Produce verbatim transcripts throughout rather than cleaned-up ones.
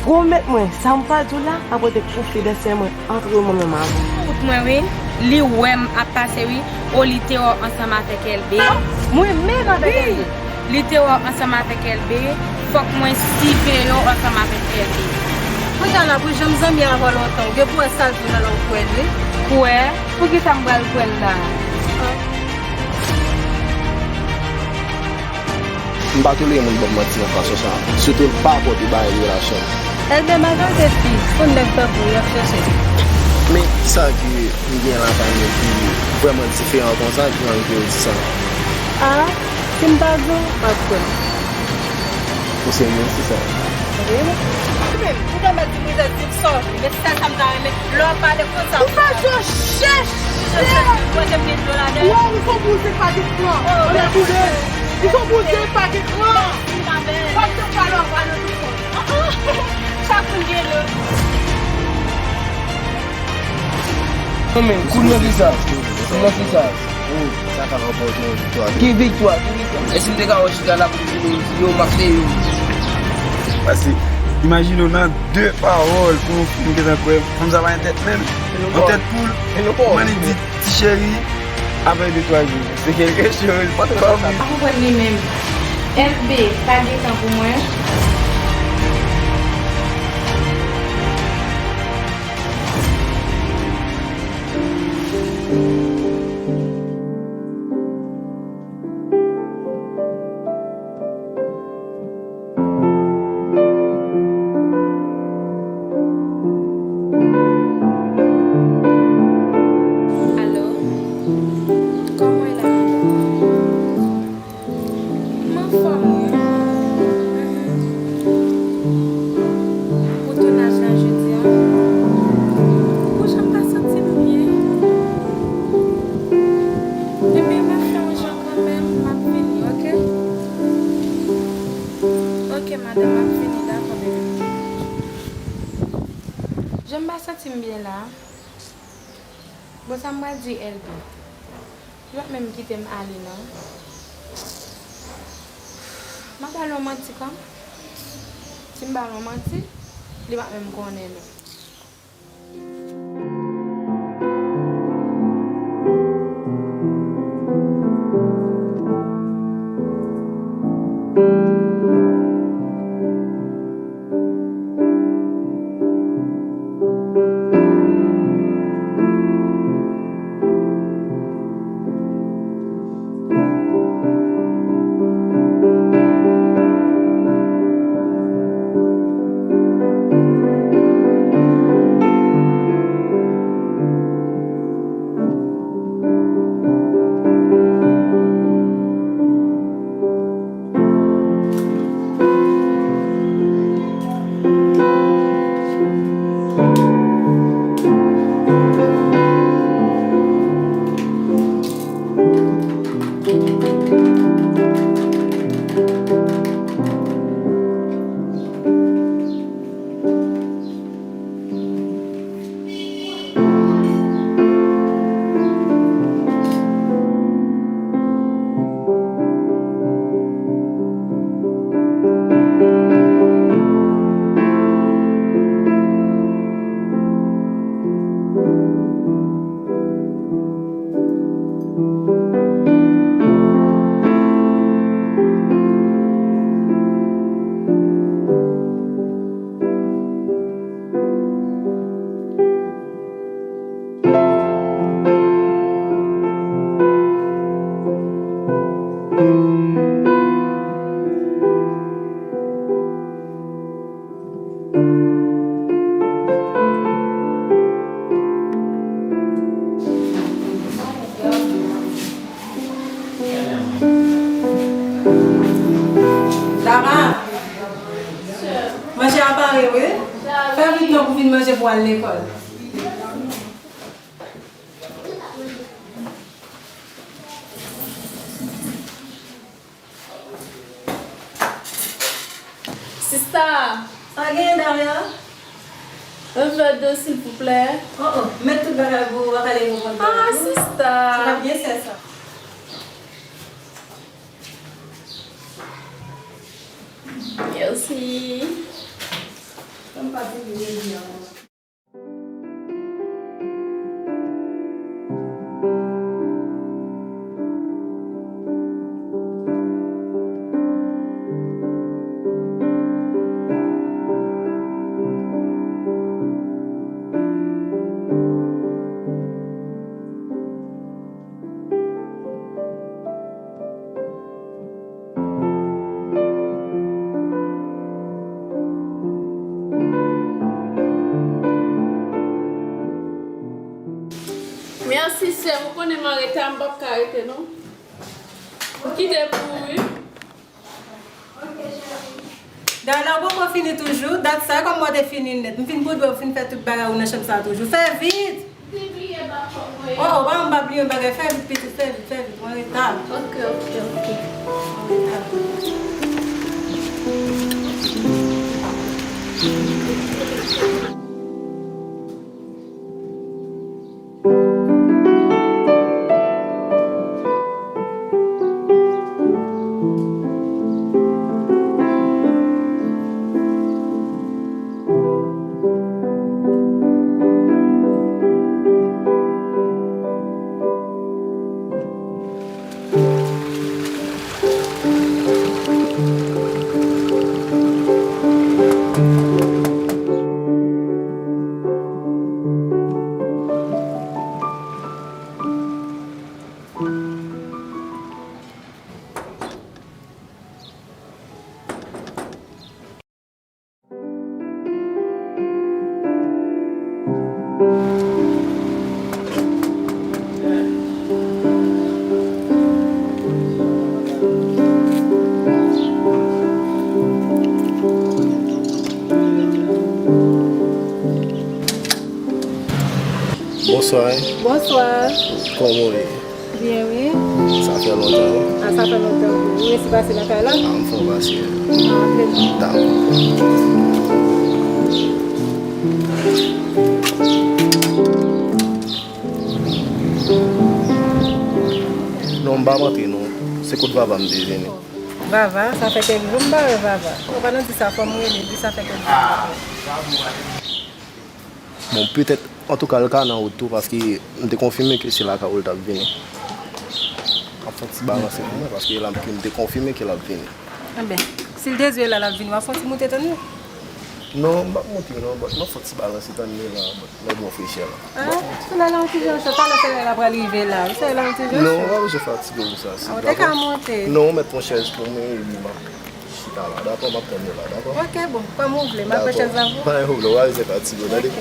Pwomèt mwen, sa m pral di w la ap pote konfidansèl mwen ant mwen menm avè w. Kout mwen wi, li wè m ap pase wi, o li te wè w ansanm avèk Elbe. Mwen menm avèk Elbe? Wi, li te wè w ansanm avèk Elbe, fòk mwen siveye w ansanm avèk Elbe. Mwen ta la pou janm zanmi avè w lontan, ou gen pou wè sa l di w nan lang kwè l wi. Kwè? Poukisa m pral kwè l la? M pa tolere moun ban m manti nan fason sa a, sitou l pa pwòp li ba yon relasyon. Elbe, majorite fi, se nèg tankou w y ap chèche. Men kisa ke m gen la pa mwen ki vrèman diferan konsa ki ann ke w di sa? A, si m ta di w, w ap kwè m. Ou serye, sista? Wi. Ou menm, ou ta mèt di mizè di m sa w vle, men sèl sa m ta renmen, lè w ap pale konsa. Ou fè je w chèch. Mwen te met dlo ladan. Waw, ou fò bouze pa gen kran. Anlè boule. Ou fò bouze pa gen kran. Mèsi, ma belle. W ap tou pale, w ap pale tout fò. Chak moun gen dlo. Non, men, koul nan kisa? Koul nan kisa? Sa ka ranpòte yon viktwa. Ki viktwa? Ki viktwa? E si m te ka wè chita la pou m vini, m di yo, m ap peye yo. Paske, imajine w nan de pawòl pou yon fi m gentan kwè, fanm sa pa gen tèt menm. Yon tèt poul, kòman li di, ti cheri, apre de twa jou. Se kèlke choz. Pa konprann li menm. F B, pa gen tan pou mwen. Alo? Kòman w ye la? M anfòm wi. Mhm. Pou tounaj la jodi a. Bon, jan m pa santi m byen. Ebyen, m ap fè yon jan kanmenm, m ap vini, oke? Oke, madanm, m ap vini, dakò, bebe. Jan m pa santi m byen la. Bon, sa m pral di Elbe? Li p ap menm kite m ale, non. M ap ba l yon manti kanmenm. Si m ba l yon manti, li p ap menm konnen, non. Dama, manje a pare wi. Fè vit non pou vin manje pou al lekòl. Sista! Sa genyen, Daria? Un verre d'eau, silvouplè. Oh, oh, met tout bagay pou ou, w ap ale pou kont bagay. Ah, sista! Sa pa byen sè sa. Mèsi. pa di li revyen ankò. Mèsi, sè m. Ou konnen m an reta, m p ap ka rete, non. M kite pou ou, wi. Dayè, la ou poko fini toujou. Dat sa, kòman w te fini nèt? M fin boudwe, ou fin fè tout bagay ou nan chanm sa toujou. Fè vit! Oh, oh, pa, m pa bliye yon bagay. Fè vit, pitit, fè vit, fè vit. Ou an reta. Ok, ok, ok. Ou an reta. Bonswa. Bonswa. Kòman w ye? Byen, wi. Sa fè lontan, wi. A, sa fè lontan, wi. Ou resi pase nan kay la? A, m fè w pase. A, plezi. Dakò. Non, m pa antre, non. Se kot Vava m te vini. Vava, sa fè kèk jou m pa wè Vava. Ou pa nan di sa, fò m rele, di sa fè kèk jou m pa wè. Bon, petèt, antouka, l ka nan wout tou, paske m te konfime ke se lakay ou l t ap vini. M ap fè yon ti balanse pou mwen, paske la m te konfime ke l ap vini. Enben, si l dezwe la, l ap vini, w ap fè yon ti moute tann li? Non, m p ap moute non, but m ap fè yon ti balanse tann li la, but nan bon frechè la. Ah, solèy la yon ti jan cho, talè solèy la pral rive la. Solèy la yon ti jan cho. Non, ou pa bezwen fatige pou sa. Ah, ou te ka monte. Non, ou mèt pran chèz pou mwen, epi m ap chita la, dakò? M ap tann ou la, dakò? Ok, bon, kòm ou vle, m ap pran chèz la pou ou. Pa gen pwoblèm, ou pa bezwen fatige, tande? Ok.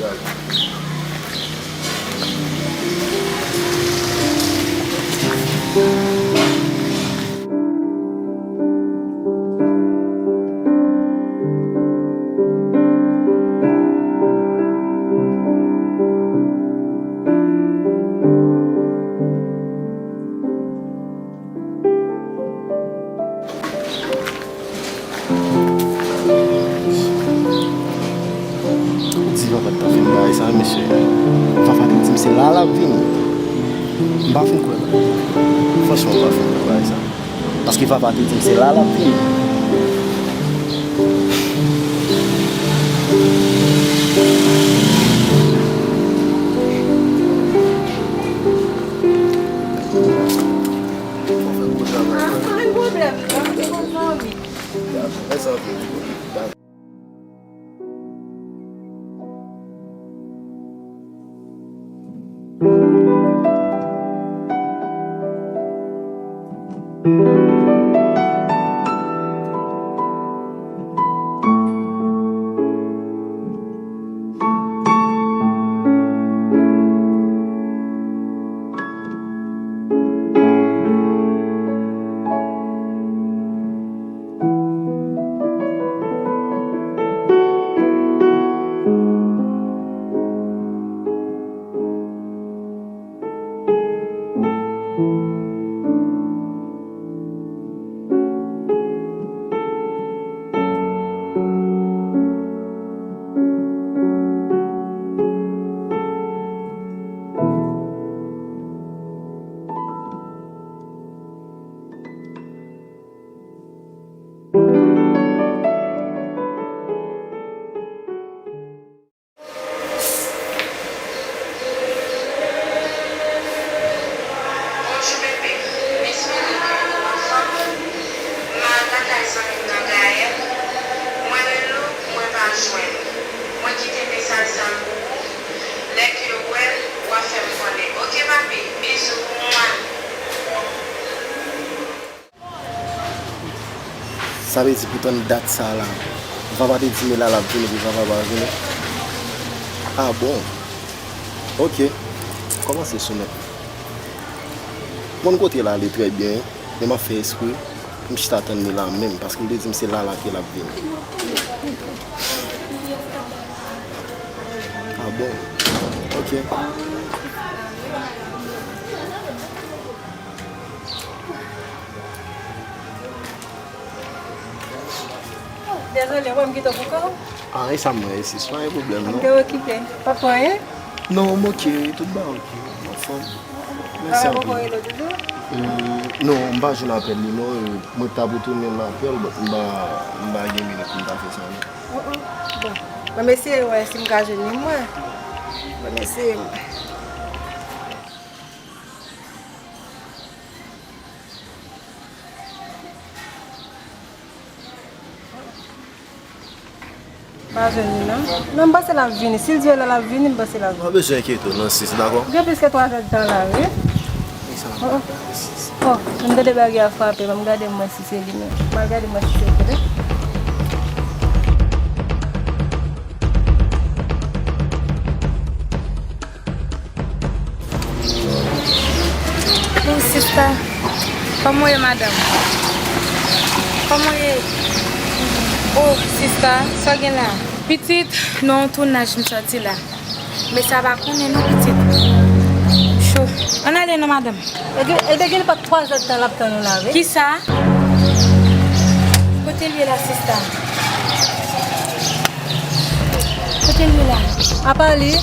Dakò. Di Vava t ap vin bagay sa, mesye. Vava te di m se la l ap vini. M pa fin kwè bagay. Franchman, m pa fin kwè bagay sa. Paske Vava te di m se la l ap vini. Ou fè gwo travay, wi. Ah, pa gen pwoblèm, non, se yon zanmi. Dakò, mèsi anpil. Sa vle di pou tann dat sa la, Vava te di m la l ap vini epi Vava pa vini? Ah bon? Ok. Kòmanse soumèt. M konn kote l ale trè byen, men m ap fè espre pou m chita tann li la menm, paske l te di m se la la ke l ap vini. Ah bon? Ok. Dezole, wè m kite w pou kò w. Ah, e sa m wè, sis, pa gen pwoblèm, non. M te okipe. Pa fè anyen? Non, m ok, tout bagay ok. M anfòm. Mèsi anpil. Bagay poko rele w toujou? Hmm, non, m pa jwenn apèl li, non. Mwen t ap retounen l apèl, but m pa, m pa gen minit pou m ta fè sa, non. Oh, oh. Bon. Mwen m eseye wè si m ka jwenn li, mwen. Mwen m eseye, mwen. Pa jwenn li, non. Men m panse l ap vini. Si l di w la l ap vini, m panse l ap vini. Pa bezwen enkyete w, non, sis, dakò? Gen plis ke twa zè d tan la, wi. Wi, sa va, sis. Oh, m tande bagay a frape. Ban m gade m wè si se li menm. M al gade m wè si se li menm. Bon, sista, kòman w ye, madanm? Kòman w ye? Oh, sista, sa w gen la? Pitit, nan yon tounaj m sòti la. Men sa pa konnen non, pitit. Cho. Ann ale non, madanm. E gen, e gen pa twa zè d tan l ap tann ou la, wi. Kisa? Kote l ye la, sista? Kote l ye la? Apa li?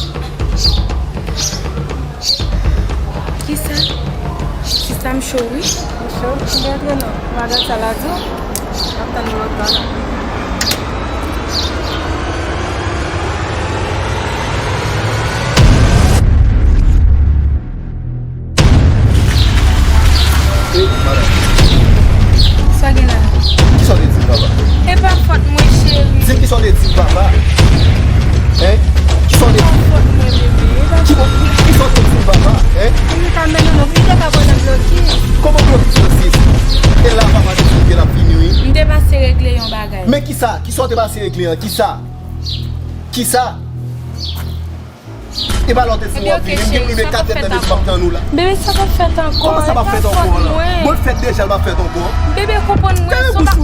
Kisa? Sista, m cho, wi. Ou cho? M gen antre non. Madanm sa la di w. Ap tann ou lòt bò la. Ey, madanm. Sa gen la? Kisa w te di m, papa? E pa fòt mwen, cheri. Di kisa w te di m, papa. Hein? Kisa w te di m? E pa fòt mwen, bebe. E pa fòt mwen. Kisa w te di m, papa? Hein? Ou ta mennen nou, ou te ka pran nan blokis. Kòman blokis, blokis? E la, papa te di m ke l ap vini, wi. M te pase regle yon bagay. Men kisa? Kisa w te pase regle an? Kisa? Kisa? E pa lè w te di w ap vini, m gen premye kat èdtan depi m ap tann ou la. Bebe, sa p ap fèt ankò. Kòman sa p ap fèt ankò la? Bon, l fèt deja, l p ap fèt ankò. Bebe, konprann mwen, se yon ba-